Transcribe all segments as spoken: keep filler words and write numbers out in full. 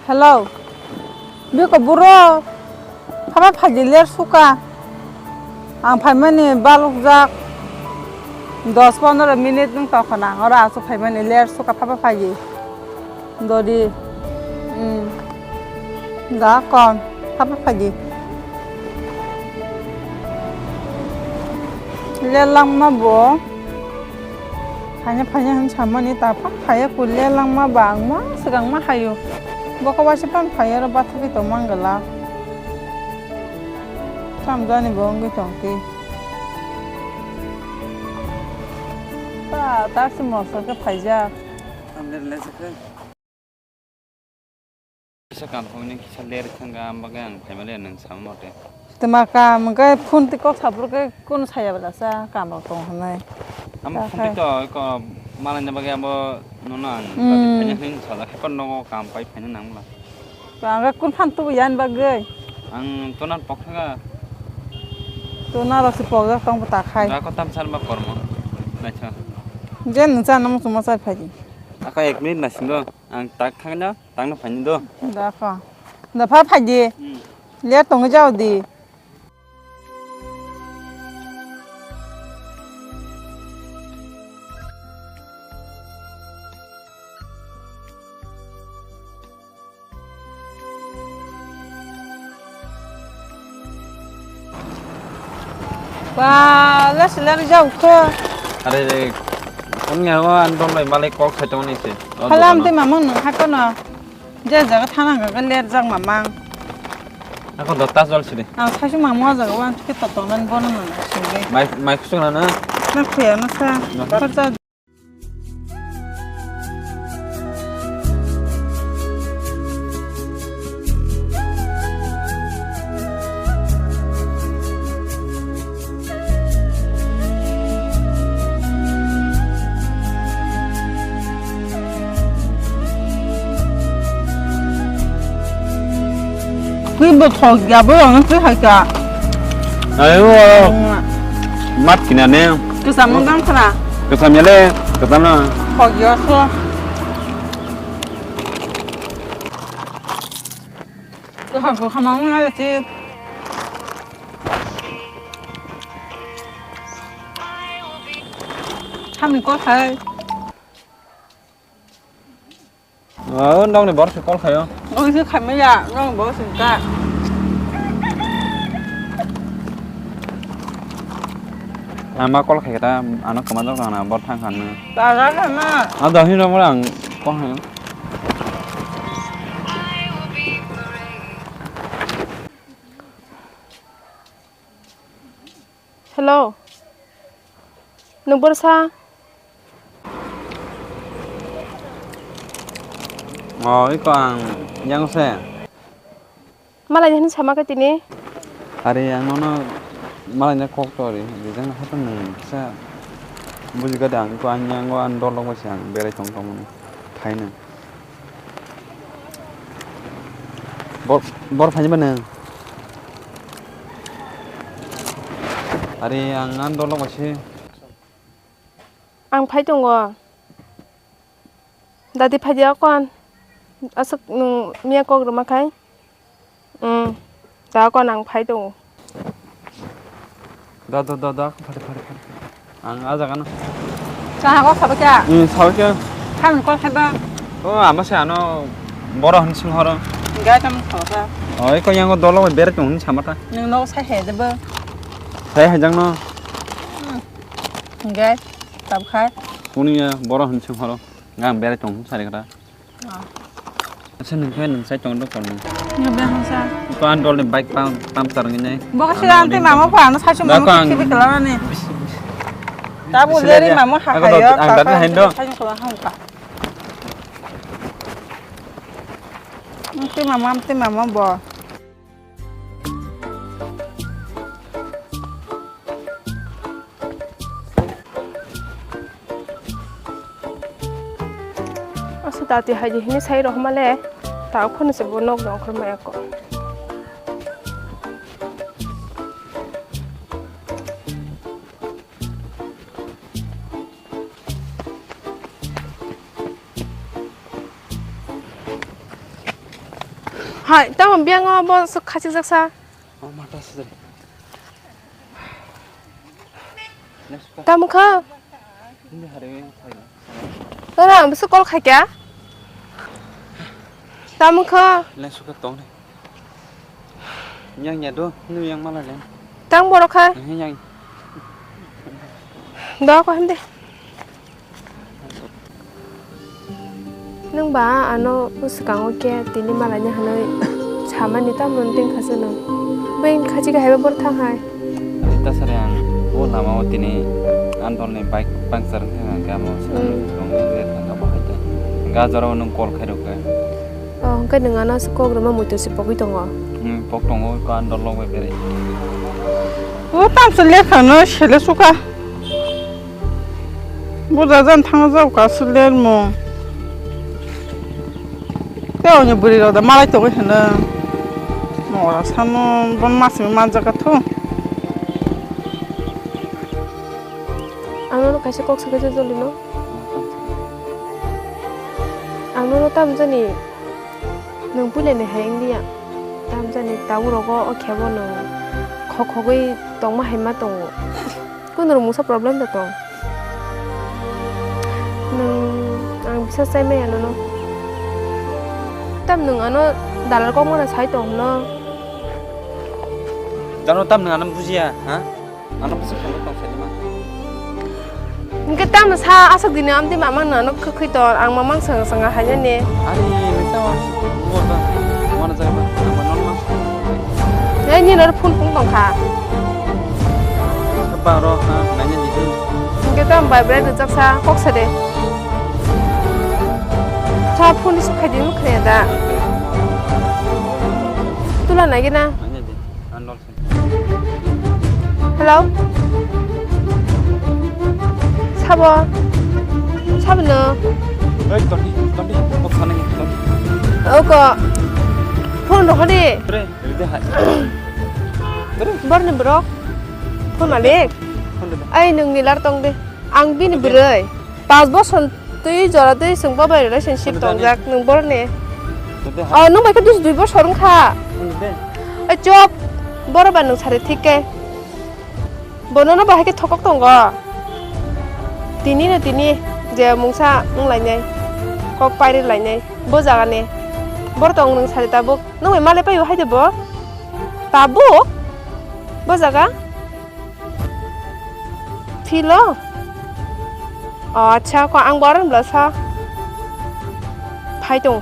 Hello. Biko buro. Haba phaidi ler suka. Ang phaimani balukjak. Dos pondro minute nung tokona. Ora asu phaimani ler suka haba phaidi. Dodi. Hmm. Da kon. Haba phaidi. Ler langma bo. Phaina phaina hwn samani ta phak phaiya kulia langma ba ang ma swkang ma hayo. Bokol waisa phano phaiya oro bathagwi tong mangala. Samjani bo wngwi tong twi. Ta ta se moso khe phaijak. Kisa kam phone ni kisa ler thanga, ang bagwi ang phaima le nang sama mote. Tama kam hwnkhe phone twi kok saphuru khe kunu saya bwlasa kam rok tong hwnwi. Amo phone twi to ko malai na bagwi abo nono ang phaina hwnwi sajak, haiphano nogo kam pai phaina nang bwla. To ang khe kun phan tubu yan bagwi. Ang tonan pok thanga. Tona rok se pok jak tong bwta khai. Ga ko tam san ba kormo. Naitha. Je nung cha nang chuma chai phai di. Aka ek minute na sing do. Ang tak thangna, tangna phaini do. Da kha. Da pha phaidi. Hmm. Le tong jao di. Ba, le sila ri jau kho. Are re, kon nga wa an don bai malai kok sai tong ni se. Halam te mamang nang hakano. Je jaga thana ga ga ler jak mamang. Ako do ta jol sidi. Ang saisung mamang jaga wan ke to tong nan bono nang sing ge. Mai, mai kusung na na. Na khuya na sa. Na. Kharcha. Kwi bo thok ya bo ang kwi hai ka. Ayo. Mat kina ne. Kisam mo gam khana. Kisam ya le, kisam na. Thok ya so. Ko ha ko khama mo na ti. Kami ko hai. O, nokni borok se call khaio. Nokni se khaimaya, nokni borok se ka. Ama call khai kata, ano kwma jok na bor thang khan. Tara kana. A da hin rok ang call khaio. Hello. Nwng borsa? O, iko ang yang se. Malai ni hwnwi sama khe tini? Are, ang nono malai ni kok to ri, rijak nai khe to nwng kisa buji kha de, ang iko ang yang o ang dol rok bai se ang berai tong tongmani phaino. Bor, bor phaini ba nwng? Are, ang ang dol rok bai se. Ang phai tongo. Dadi phai di akon. Aswk nwng miya kok rwma khai. Hmm. Da akon ang phai tongo. Da, da, da, da, phai, phai, phai. Ang ah jaga no. Kaha kok sabai kha? Hmm, sabai kha. Khamni kok sabai. O, ama se ano boro hwn sing horo. Gai tam thok kha. O, iko yang dolo bai bere tong hwn sama ta. Nwng no sai hai de bo. Sai hai jang no. Hmm. Gai tam khai. Kuni ya boro hwn sing horo. Ngang bere tong hwn sari kha. Asa nwng khe nwng sai tong do kormo. Nwng bia hwnsa. Ko an dol ni bike pam, puncture wngwi nai. Bo kasi ante mama pha ano sai Da mama ko ang khibi kala ni. Bis, bis. Ta bo Sila leri dia. Mama ha Ako khayo, do, ang ta dati ta hain do. Sai ko ha ka. Ante mama, ante mama bo. Asa dati hai di hini sai rohma le, ta khoni se bo nok dong khorma eko. Hai, tamo biyango bo sok khachikjak sa. Oh, mata sujari. Tamo kha? Hindi hari ini saya. Ora, ang bisa call khaikya? Tamo kha? Lain suka tong ni. Yang ya do, nu yang malah lain. Tang borok kha? Yang. Do ko hem de. Nwng ba ano bwskango khe tini malaina hwnwi samani tamo nwng tengkha se nwng. Bai khachik hai ba bor thang hai. Ani tasari ang o lama o tini andol ni bike puncture wngkha hwnka khe amo swkang tong wngkha bo hai khe. Hwnka jorao nwng call khairok khe. O hwnkhe nwng ano se kok rwma muitu se pogwi tongo. Hmm, pok tongo ko andol log bai berai. O tamsa lekha no sele suka. Buja jan thang jao ka suler mo. Te oni buri rok da malai tongwi hino. Mora sano bon masimi manjak ka thu. Ang nono kaisa kok sakha jolino. Ang nono tamjani nwng puilani hai wngya. Tamjani tabuk rogo o khebo nwng khok khogwi tongma hai ma tongo. Kunu rok mungsa problem da tong. Nwng ang bisa chai maya nono. Tam nwng ano dalal kok mana sai tong no. Jano tam nwng ano bujiya, ha? Ano bwswk khaina tong saimano. Hwnkhe tamo sa aswk dini amtwi mamang no ano kwkhwi ton, ang mamang swng swng hainani. Ani nita wa. Wata. Wana jai ma. Ang ma non ma. Ei nini oro phone phone tongkha. Ba ro ha nanya di. Hwnkhe tamo vibrate rijak sa kok sa de. Sa phone receive khai di, ma khaya da. Tula nai gina. Nanya di. Andol. Hello? Sabo? Sabo no? Oi, Toni, Toni, kok sana ni, Toni. Oko. Phone rokha di. Re, re de hai. Re. Borni borok. Phone malik. Phone de. Ai, nwng nilar tong de. Ang bini bwrwi. Pas bosor twi jora twi chwng bo bai relationship tongjak nwng borni. Tete ha. Oh, nwng bai khe dus dui bosor wngkha. Tete. Ai chop, boro ba nwng sari thik khe. Bono no bahai khe thokok tongo. Tini no tini je mungsa wng lainai. Kok pairi lainai. Bo jaga ni. Boro tong nwng sari tabuk. Nwng bai malai paio hai de bo. Tabuk. Bo jaga. Philo? O, acha, ko ang boron bla sa. Phai tong.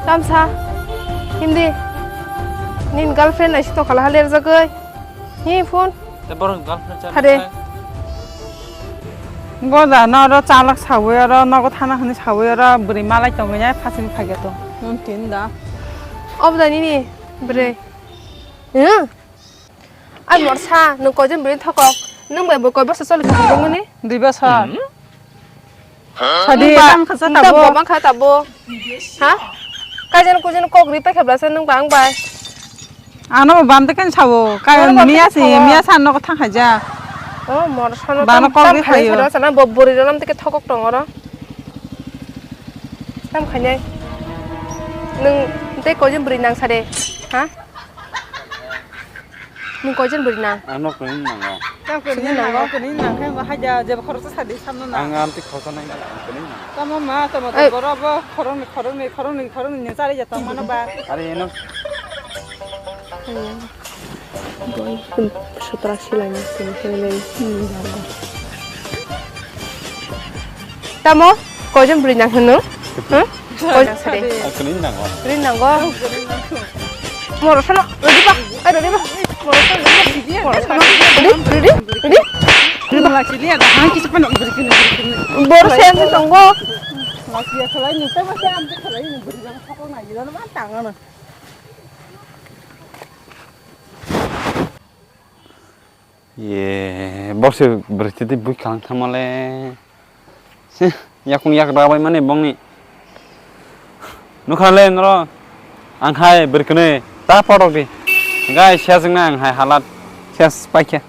Tamsa. Hindi. Nin girlfriend nai sito khala haler jagoi. Hi phone. Te boron girlfriend cha. Hade. Goda no ro chalak sawi ro nogo thana hwnwi sawi ro bwrwi malai tongwi nai phasing phaiga to. Mumkin da. Obda nini bwrwi. Hmm? Ai morsa, nwng koijon bwrwi thokok? Nwng bai bo koi bosor choli kha hwnwi? Dui bosor. Sadi, nwng ba, tang kha sa nwng tabo. Bo bang kha tabo. Ha? Kaijan kujan kok ri paikha blasa nwng ba ang bai. Ano bo bam de kan sawo. Kai ano bam de miya kan si, sawo. Miya san no thang khaja. Oh, morsa no bano tam, kok tam ri khalai khayo. Sa sana bo bwrwi ro nam tike thokok tong oro. Tam khainai. Nwng tei koijon bwrwi nang sade. Ha? Nwng koijon bwrwi nang? Ang no kwnwi nango. Tamo kwnwi nango, kwnwi nang khe bo haida jebo khoroksa sadi samno na. Ang amtwi khoroksa nai nango, kwnwi nango. Tamo ma, tamo to. Ei. Borok bo khoroknwi, khoroknwi, khoroknwi, khoroknwi ni chari ja tong mano ba. Are eno. Boi, sutra silai ni sini sini lai. Tamo, koijon bwrwi nang hwno? Huh? Koijon sari. Ang kwnwi nango. Kwnwi nango? Moro sano, ready ba? Ai, ready ba? Moro sano, ready ba? Moro sano. Ready? Ready? Ready ba? Boro sen tongo. Ye, borsi bwrwi twi bui kalang thangma le. Se, yakung yak rabai mani bongni. Nukha le noro. Ang hai bwrwi kwnwi ta porok di. Gai sejeng na ang hai halat. Ses paikhe.